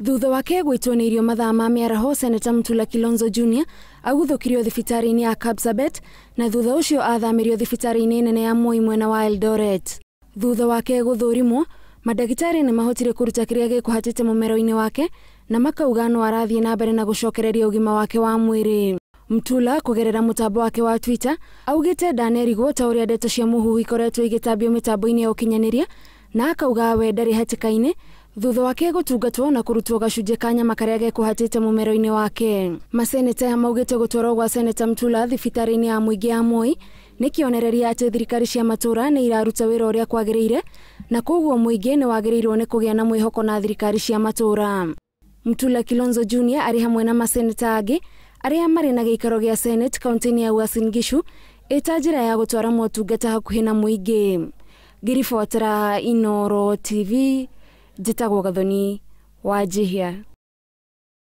Thutha wake gwĩtwo nĩ irio mathaa ma mĩaraho, Seneta Mutula Kilonzo Jr aguthũkirio thibitarĩ-inĩ ya Kapsabet na thutha ũcio athamĩrio thibitarĩ-inĩ nene ya Moi mwena wa Eldoret. Thutha wake gũthũrimwo, mandagĩtarĩ nĩ mahotire kũruta kĩrĩa gĩkũhatĩte mũmero-inĩ wake na makauga no arathiĩ na mbere na gũcokereria ũgima wake wa mwĩrĩ. Mutula kũgerera mũtambo wake wa Twitter augĩte ndanerigwo ta ũrĩa ndeto cia mũhuhu ikoretwo igĩtambio mĩtambo-inĩ ya ũkinyanĩria, na akauga we ndarĩ hatĩka-inĩ thutha wake gũtungatwo na kũrutwo gacunjĩ ka nyama karĩa gekũhatĩte mũmero-inĩ wake. Maseneta aya maugĩte gũtwarwo gwa Seneta Mutula thibitarĩ-inĩ ya mũingĩ ya Moi nĩ kĩonereria atĩ thirikari cia matũũra nĩ iraruta wĩra ũrĩa kwagĩrĩire, na koguo mũingĩ nĩ wagĩrĩirwo nĩ kũgĩa na mwĩhoko na thirikari cia matũũra. Mutula Kilonzo Jr arĩ hamwe na maseneta angĩ arĩa marĩ na gĩikaro gĩa Senate kaunti-inĩ ya Uasin Gishu ĩta njĩra ya gũtwara motungata hakuhĩ na mũingĩ. Ngĩribotera Inooro TV, njĩtagwo Gathoni wa Njihia.